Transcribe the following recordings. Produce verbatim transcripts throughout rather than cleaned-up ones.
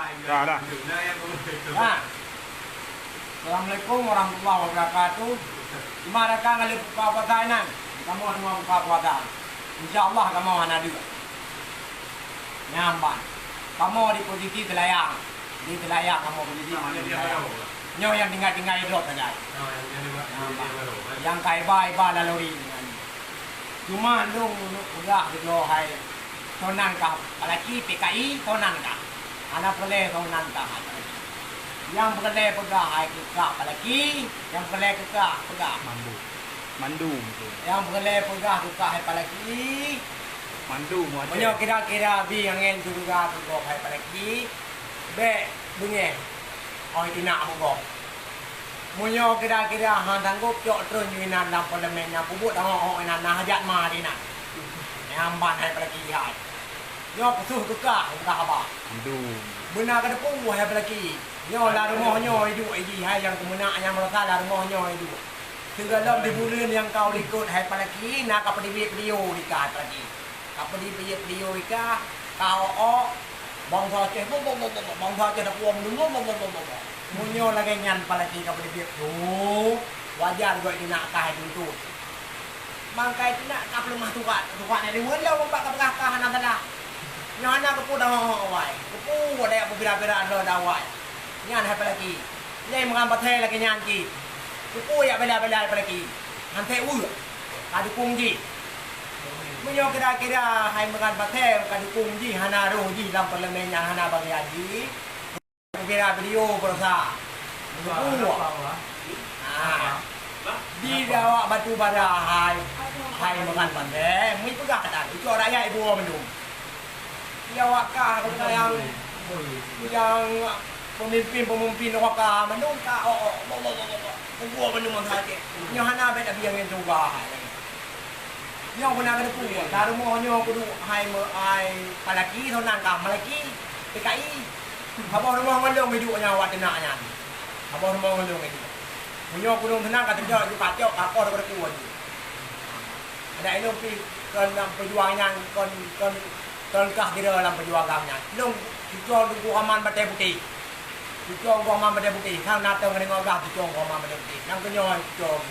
Dah, dah. Nah. Assalamualaikum warahmatullahi wabarakatuh. Teuma datang kali buka puasa nyan. Kamoe teuma buka puasa. Insya Allah kamoe hana deuk. Nyan ban. Kamoe di posisi teulayang. Di teulayang kamoe posisi. Nyoe nyang tinggai-tinggai drop sagai. Nyan ban. Nyang ka iba, iba lalori. Cuma lôn peugah keudroe hai, soe nan kah, apalagi P K I, soe nan kah. Hana peureulée soe nan kah hai apalagi. Nyang peureulée peugah hai keu kah apalagi, nyang peureulée keu kah peugah. Mandu. Mandu. Nyang peureulée peugah keu kah hai apalagi. Mandu, Muaceh. Meunyoe kira-kira bi angén syeuruga keu gob hai apalagi, bék beungéh. Oi, inak meugob. Meunyoe kira-kira han sanggob cok treun inan lam parlemen nyang peubuet tangok-tangok inan na hajat ma di inan. Nyang ban hai apalagi hai. Nyoe peusoh keukah, keukah haba. Aduh. Beuna keudeupu hai apalagi. Nyoe lam rumoh nyoe iduek iji hai nyang keumeunak nyang meurasa lam rumoh nyoe iduek. Sigohlom di buleuen nyang ka u likot hai apalagi na ka peudibit video di ka hai apalagi. Ka peudibit video di ka, ka o-o, bangsa Aceh, bo, bo, bo, bo, bo, bangsa Aceh tapuwoe meunyoe, bo, bo, bo, bo, bo, bo. Meunyoe lagée nyan apalagi ka peudibit, oh, wajar gok inak ka hai tuntut. Mangkai tinak ka peuleumah surat, surat nyang deungon lom bak ka peugah ka hana salah. Nyoe hana keupeue dahong awai, keupeue daya peubira-bira droe dawai. Nyan hai apalagi. Lé meuram batée lagée nyan cit. Keupeue jak bela-bela hai apalagi. Han teuek weuek. Ka dukung jih. Meunyoe kira-kira hai meuram batée ka dukung jih hana roh jih lam parlemen nyang hana bagian jih. Kira video beurasa. Buah. Ah. Di awak batu bara hai, hai meukan pandai, mui peugah kata, ucok rakyat ibu mandum. Di awak kah, kata yang, yang pemimpin-pemimpin awak kah, mandum ka, oh, oh, oh, oh, oh, oh, oh, oh, mandum masa cek. Nyoh hana bet abi yang cuba hai. Nyoe beuna keudeupu, ka rumoh nyoe kudu hai me-, hai palaki, soe nan ka malaki, P K I. Saboh rumoh ngon lôn iduek nyan awak teunak nyan. Saboh rumoh ngon lôn iduek. Meunyoe kudong seunang ka teujok ju pacok ka poh keudeupu aju. Adak ilôn pih kon lam peujuang nyan, kon, kon, kon kah jira lam peujuang gam nyan. Lôn cucong Teungku Rahman Batée Putéh. Cucong Teungku Rahman Batée Putéh. Sang na teuh ngon gah cucong Teungku Rahman Batée Putéh. Nang keunyoe cucong.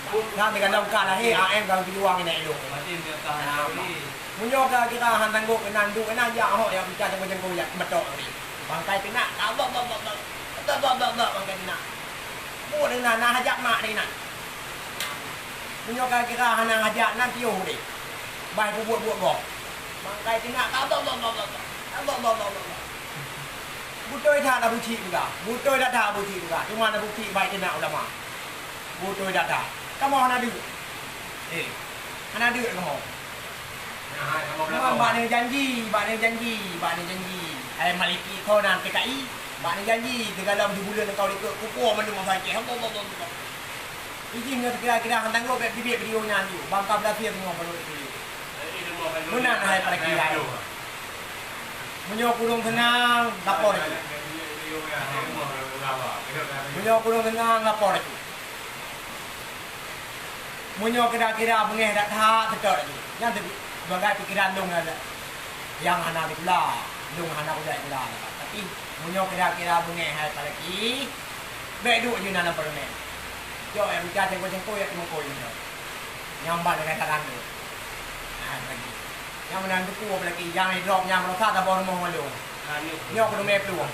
Nah, meugadang ka lahé, A M ka geujuang inan ilôn. Nah, meunyoe ka kira han sanggob keunan duek inan jak hok jak picah jangko-jangko jak meutok tadi. Bangkai teunak, ka bak, bak, bak, bak. Bak, bak, bak, bak, bangkai teunak. Buet inan, na hajat mak inan. Meunyoe ka kira hana hajat nan piôh deh. Bah buet-buet gob. Bangkai teunak, ka bak, bak, bak, bak, bak. Ka bak, bak, bak, bak, bak. Beutôi that Abu Cik peugah. Beutôi that Abu Cik peugah. Cuma Abu Cik baik teunak ulama. Beutôi that. Kamoe hana deuk. Eh, hana deuk kamoe. Cuma bak ni janji, bak ni janji, bak ni janji. Hai maliki kau nan P K I, bak ni janji, teugalom di buleuen kau likot, kupo mandum masa Aceh. Allah, Allah, Allah, Allah. Iji nyoe kira-kira han tanggong bek bibit video nyan tu. Bangka berhasil semua baru itu. Meunan hai pada kira. Meunyoe kudong seunang, lapor laju. Meunyoe kudong seunang, lapor laju. Meunyoe kira-kira beungéh that-that, seutôt laju. Nyan teubi-, sibagai pikeran lôn nyang hana sikula, lôn hana kuda sikula. Tapi, meunyoe kira-kira beungéh hai palaki, bék duek ju na lam parlemen. Jok nyang mita cengko-cengko, ya teumeuko nyoe. Nyang ban dengan tangan tu. Nah, lagi. Nyang meunan teupeu apalagi, nyang idrop nyang meurasa saboh rumoh ngon lôn. Nyoe keuneuk mé plueng.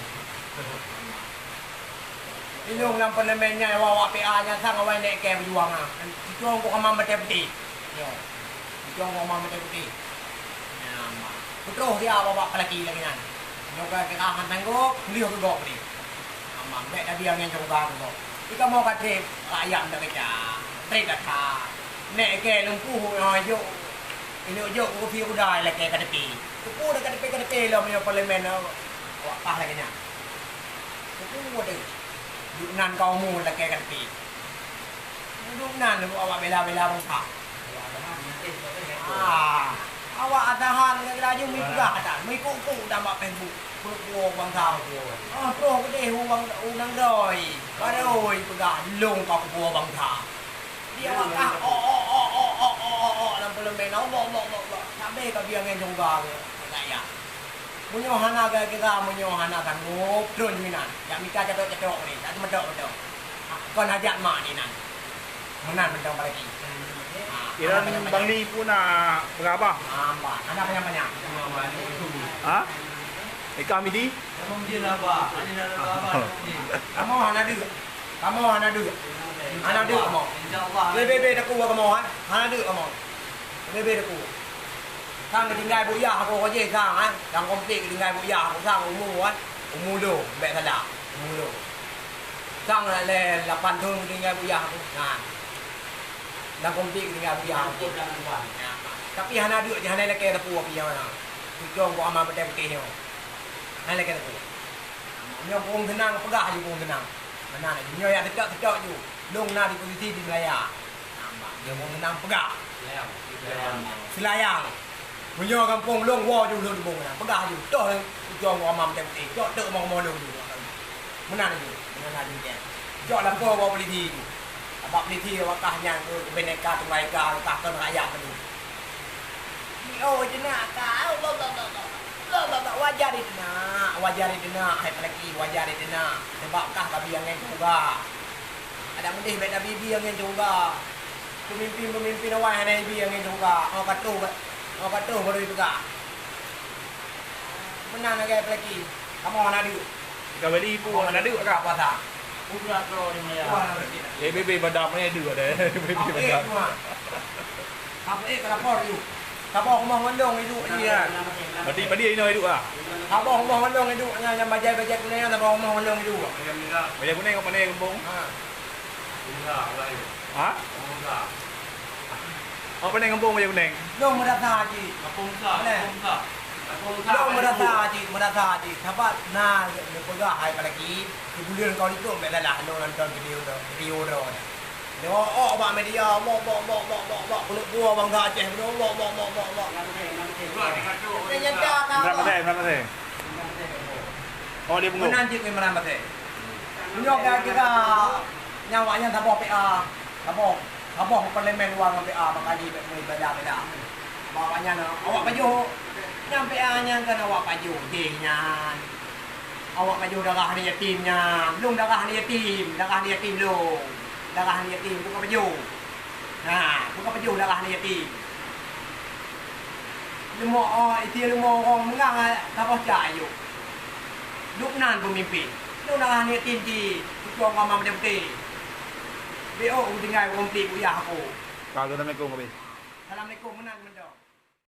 Inong lam parlemen nyan, awak-awak P A nyan sang awai nèk kèe beujuang ah. Sicong kok kamam batèe putéh. Nyoe. Sicong kok kamam batèe putéh. Nyan, ma. Peutroh dia awak-awak palaki lagèe nyan. Nyoe ka kira han tanggong, lheueh keu gob deh. Amang, bèk tabi angèn syeuruga keu gob. Di kamoe ka trép rakyat meuda keujah. Trép gata. Nèk kèe lumpuh, nyoe jok. Inong jok kursi roda lakèe ka teupie. Teupue ka teupie, ka teupie lom nyoe parlemen, awak pah lagèe nyan. Teupue deh. Duek nan ka umu lakèe ka teupie. Duek nan awak bela-bela bansa. Ah, awak atahan lagèe laju meupeugah ata, meuikuk-kuk dan bak Facebook. Peupuwoe bansa. Ah, troh keudeh u bang, u nanggroe. Barô peugah lôn ka peupuwoe bansa. Di awak kah, oh, oh, lam parlemen, Allah, Allah, Allah, Allah. Sabé ka biang ngon jongga ke, rakyat. Meunyoe hana gara-gara, meunyoe hana sanggob, tron meunan. Jak mita catok-catok ni, tak teumeudok-meudok. Kon hajat mak ni nan. Meunan mantong apalagi. Ha, Iran hana panyang-panyang. Bang Li pun nak berabah. Ha, bah. Hana panyang-panyang. Ha? Ikan midi? Kamoe hana deuk. Kamoe hana deuk. Hana deuk kamoe. Insya Allah. Bebe-bebe takue kamoe, eh. Hana deuk kamoe. Bebe-bebe takue. Sang geutinggai buet yah aku, kojeh sang, eh. Sang komplit geutinggai buet yah aku, sang umu, eh. Umu lôn, bèk salah. Umu lôn. Sang lé lapan thôn geutinggai buet yah aku. Nah. Sang komplit geutinggai buet yah aku. Tapi hana deuk, hana lakèe teupeu api nyoe na. Tucong ku ama peutéh-peutéh nyoe. Hana lakèe teupeu. Nyoe Pu'ueng Teunang, peugah laju Pu'ueng Teunang. Meunan laju. Nyoe jak teutok-teutok ju. Lôn na di posisi di Seulaya. Nampak. Nyoe Pu'ueng Teunang peugah. Seulayang. Meunyoe gampông lôn, woe ju lôn di Pu'ueng Teunang. Peugah ju. Toh lôn ujoe ngon amam teuh. Cok teuk rumoh-rumoh lôn ju. Meunan laju. Meunan laju nyan. Cok lapoe bak polisi ju. Bak polisi awak kah nyan keu bineka tunggal ika, kah keu rakyat laju. Oh, jeunak ka. Wajar iteunak, wajar iteunak, hai peulaki, wajar iteunak. Sabab kah ka bi angén syeuruga. Adak meudeh bèk tabi-bi angén syeuruga. Peumimpin-peumimpin awai hana ibi angén syeuruga. Oh, ka troh, oh, ka troh baru ipeugah. Meunan lagèe peulaki. Kamoe hana deuk. Ka beli ibu hana deuk ka puasa. Udah troh di maya. Wah, hana deuk. Eh, bebe badam ni deuk ada. Bebe badam. Apa eh, ka lapor ju. Saboh rumoh ngon lôn iduek nyan. Berarti padi inoe iduek ah. Saboh rumoh ngon lôn iduek nyan, nyang bajai-bajai kuneng nyan saboh rumoh ngon lôn iduek. Bajai kuneng apa ni kampung? Ha. Ha? Apa ni kampung bajai kuneng? Lôn meurasa cit. Kampung Musa, kampung Musa. Lôn meurasa cit, meurasa cit. Sabab na neupeugah hai peulaki, sibuleuen kau likot bèk salah lôn nonton video droe, video droe nyan. Nyoe ôk bak media, bok, bok, bok, bok, bok, bok, keuneuk puwoe bansa Aceh, bok, bok, bok, bok, bok, bok. Nyata ka. Berapa teh? Berapa teh? Oh, dia bengong. Meunan cit keu Imran Batèe. Nyoe kira-kira nyan awak nyan saboh P A, saboh, saboh parlemen luwa ngon P A, makajih bèk beda-beda. Awak nyan, awak pajoh, nyan P A nyan kan awak pajoh jih nyan. Awak pajoh darah aneuk yatim nyan. Lôn darah aneuk yatim, darah aneuk yatim lôn. Darah aneuk yatim bukan pajoh. Ha, bukan pajoh darah aneuk yatim. Leumo, oh, isi leumo ureueng meungang, eh, saboh cak ayok. Duek nan peumimpin. Lôn darah aneuk yatim cit, tucong keu amam putéh-putéh. Bèk ôk tinggai ureueng plik buyah aku. Assalamualaikum, Abi. Assalamualaikum, meunan mantong.